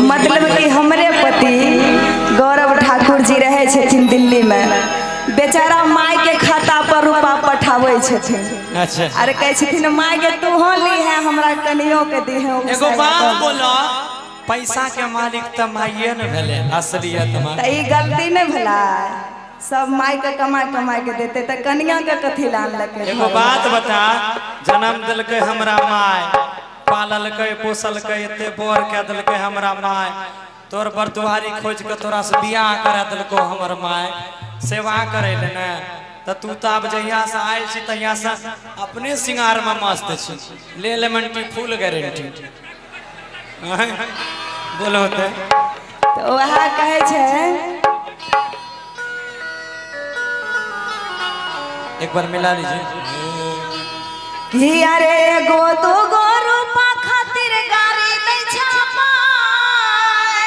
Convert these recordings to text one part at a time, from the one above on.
मतलब कि हमरे पति गौरव ठाकुर जी रहे छथिन दिल्ली में, बेचारा माय के खाता पर रुपा पठाबै छथिन। अच्छा। अरे कहै छथिन माय के तू ली है, हमरा कनियो के दी है। एगो बात बोलो, पैसा के मालिक त माइये न भेले असलियत में। त ई गलती नहीं भेला, सब माय के कमा कमा के देते त कनिया के कथी लान लके। एगो बात बता, जन्म दिलकै हमरा माय, पाललकै पोसलकै, एते बड़ कए देलकै हमरा माय, तोर बरदुआरी खोज के तोरा से बियाह करा देलको हमर माय, सेवा करे ले ने। त तू त आब जहिया से आयल छी तहिया से अपने सिंगार में मस्त छी, ले लेमन टी फुल गारंटी। बोलो ते तो वह कहै छै। एक बार मिला लीजिए कि अरे एगो दूगो रूपा खातिर गाड़ी दै छा माय।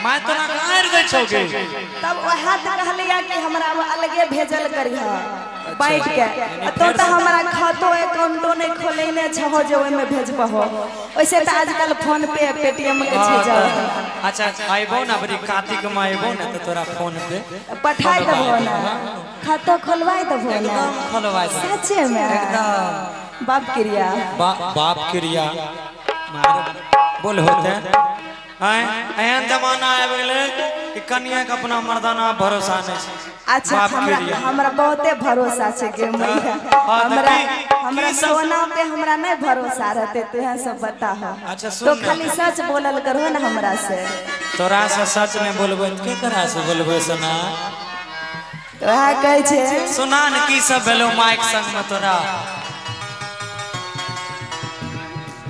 My तोरा गारि दै छौ गे? तब वएह तऽ कहलिया कि हमरा अलगे भेजल करिह बाँटि के, तो तऽ हमरा खातो अकाउंटो नहीं खोलेने छहो जे ओहिमे भेजबहो। वैसे तऽ आजकल फोन पे पेटीएम के छै जा। अच्छा आइबो ना बड़ी कार्तिक में आइबो ना तो तोरा फोन पे पठाई देबो ना, खातो खोलवाई देबो ना। एकदम खोलवाई सच्चे में एकदम। बाप क्रिया, बाप क्रिया मार बोल होते हैं। एहन जमाना आबि गेलै कि कनिया के अपना मर्दाना भरोसा नहीं छै। अच्छा हमरा बहुते भरोसा छै गे मैया, हमरा हमरा सोना पे हमरा नहीं भरोसा रहते, तू यहाँ सब बताहो। अच्छा तो खाली सच बोलल करो ना हमरा से। तोरा से सच नहीं बोलबै त केकरा से बोलबै सोना? तो वएह कहै छै सुना न की सब भेलो माइक संग में तोरा।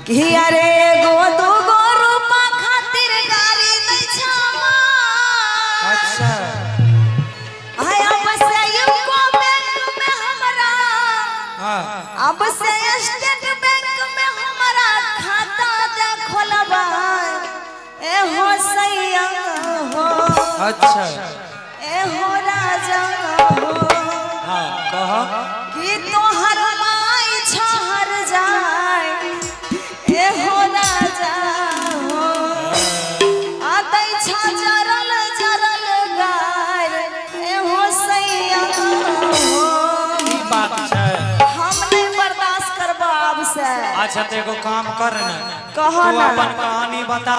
कि अरे एगो दूगो रूपा खातिर गाड़ी दै छा माय। अच्छा आय अब से यूको बैंक में हमरा, हां अब से स्टेट बैंक में हमरा खाता दे खोलबा ए हो सैया हो। अच्छा ए हो राजा हो। हां कह कि तोहर माय छहर जाए ए हो राजा हो, आतै छा जरल जरल गाय ए हो सैया हो। की बात छै, हम नहीं बर्दाश्त करबो आब से। अच्छा तो एगो काम कर न, कहो तू ना। अपन कहानी बता,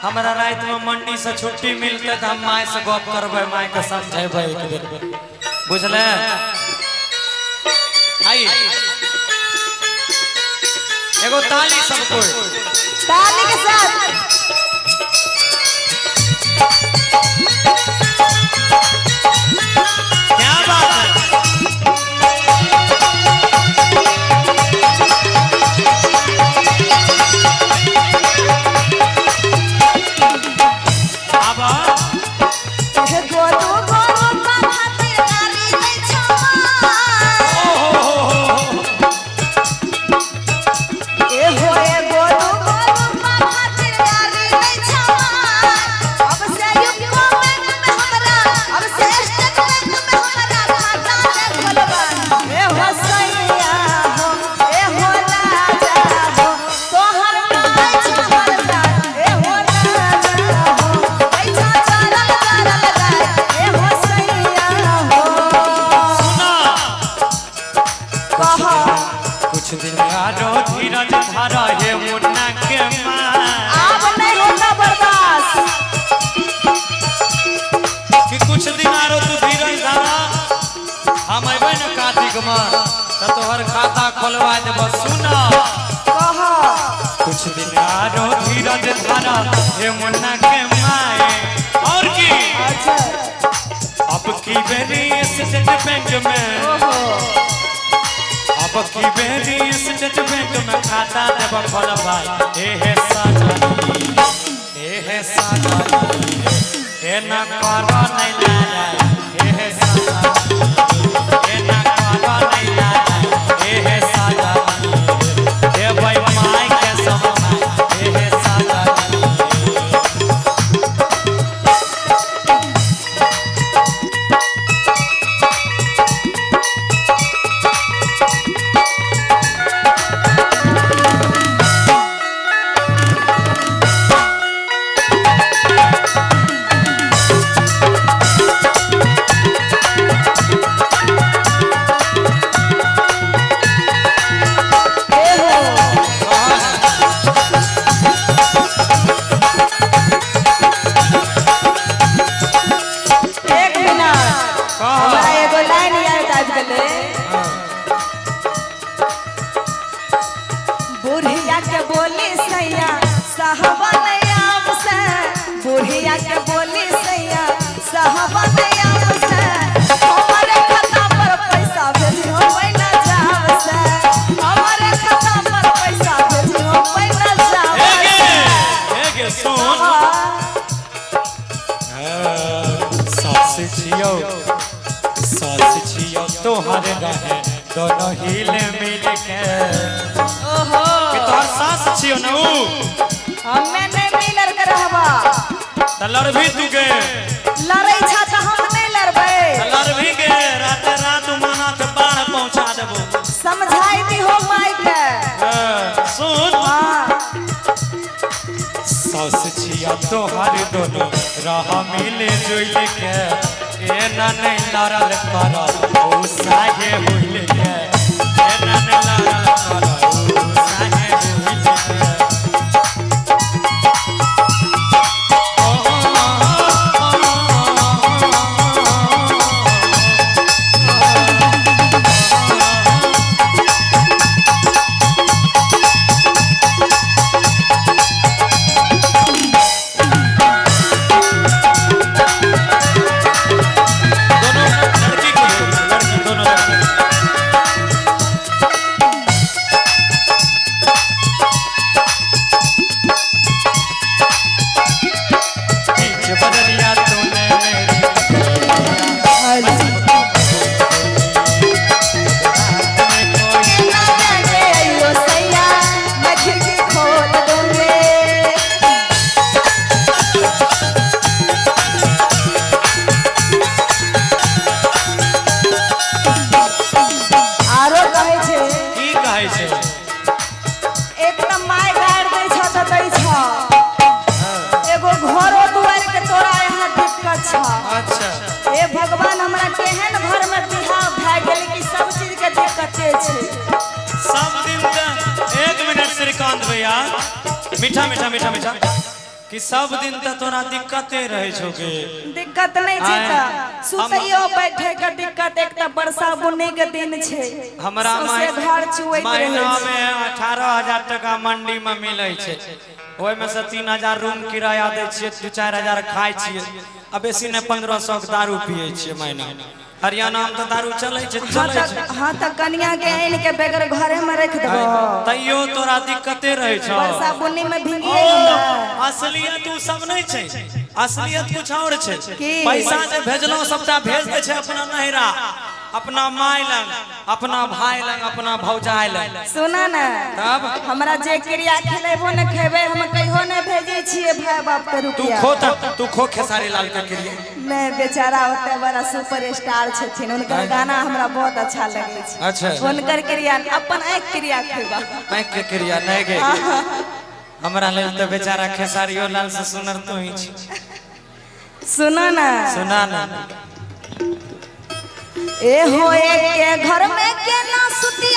हमरा रात में मंडी से छुट्टी मिलते तो हम my से गप करबै, my के समझेबै एक बेर, बुझले? आई एगो ताली सबको, ताली के साथ। क्या बात है। अब एगो दूगो रूपा खातिर गाड़ी दै छा माय। एहो एगो दूगो रूपा खातिर गाड़ी दै छा माय। अब से यूको बैंक में हमरा, अब से स्टेट बैंक में हमरा खाता दे खोलबा। एहो सैया हो, एहो राजा हो, तोहर माय छहर जाय। एहो राजा हो, दै छा जरल जरल गाय। एहो सैया हो। सुना कह कुछ दिन आरो धीरज धरा हे मुन्ना के माँ, आब नहीं होता बर्दाश्त। कि कुछ दिन आरो तू धीरज धरा, हम अबै न कार्तिक में त तोहर खाता खोलवा देबो। सुना कह कुछ दिन आरो धीरज धरा हे मुन्ना के माए। और की अच्छा अब की बेरी स्टेट बैंक में, ओहो अब की बेरी स्टेट बैंक में खाता देब खोलवाई। हे हे साजनी, हे हे साजनी, हे ना करो नहीं लाया। हे हे साजनी, हे ना करो नहीं लाया। हे हे साजनी, हे भाई my के समाई। हे हे साजनी। बुढ़िया के बोली सैया साहबा नया से हमारे खाता पर पैसा भेजियो महीना जाव से हमारे खाता पर पैसा भेजियो महीना जाव हे गे से। हे गे सुन। हाँ। सास छियो, सास छियो तोहर रहे दोनों हिल मिल के। ओहो। कि तोहर सास छियो न ऊ? हमे नहीं मिलर के रहबा। त लड़भी तू गे? लड़ै छा त हम नहीं लड़बै। त लड़भी गे, रात रात माना के बाढ़ पहुंचा देबो। समझाई दी हो माई के। हाँ, सुन। हाँ। सास छिया तोहर दोनों रह मिल जुल के, एना नहीं लड़ल कर ओ साहे हुइल के, एना नहीं लड़ल कर ओ साहे हुइल के। दोनों लड़की को दो, लड़की दोनों लड़की। बीच बदलिया तूने मेरी में कोई ना जाने आइयो सैया मैं खिड़की खोल दूंगे। आरो कहै छै। की कहै छै? एक तऽ माय गारि दै छ तऽ दै छ, एगो घरो दुआरि के तोरा यहाँ दिक्कत छ। अच्छा। हे भगवान, हमरा केहन घर में बियाह भए गेल कि सब चीज के दिक्कते छै। सब दिन तऽ एक मिनट श्रीकांत भैया, मीठा मीठा मीठा मीठा कि सब दिन तऽ तोरा दिक्कते रहै छौ गे। दिक्कत नहीं छै आँय, तऽ सुतैयो बैठे के दिक्कत, एक तऽ वर्षा बुन्नी के दिन छै, हमरा सौंसे घर चुएत रहै महीना छै। में 18,000 टका मंडी में मिलै छै, ओहिमे से 3,000 रूम किराया दै छियै, 2-4 हजार खाइ छियै, आ बेसी नहि 1,500 के दारू पियै छियै महीना। हरियाणा में तऽ दारू चलै छै, हाँ चलै तऽ छै। हाँ तऽ कनिया के आनि के बगैर घरे में रख देबो। तैयो तोरा दिक्कते रहै छौ। वर्षा बुन्नी में ओ, भींगिए गेलै। असलियत उ सब नहीं छै, असलियत कुछ और छै। की? पैसा जे भेजलहुँ सबटा भेज दै छै अपना नहिरा, अपना माय लग, अपना भाई लग, अपना भौजाई लग। सुना ना, तब हमरा जे क्रिया खिलेबो ने खेबै, हम कहियो ने भेजै छियै भाय बाप के तू रुपया। खो त तू खो खेसारी लाल के क्रिया। नहीं बेचारा ओते बड़ा सुपर स्टार छथिन, हुनकर गाना हमरा बहुत अच्छा लगै छै। अच्छा। हुनकर क्रिया अपन आँखि क्रिया खेबा। आँखि के क्रिया नहीं गे, हमरा लेल तऽ बेचारा खेसारियो लाल से सुनर तू ही छी। सुनो ना। सुना ना। ए हो एक के घर में केना सुती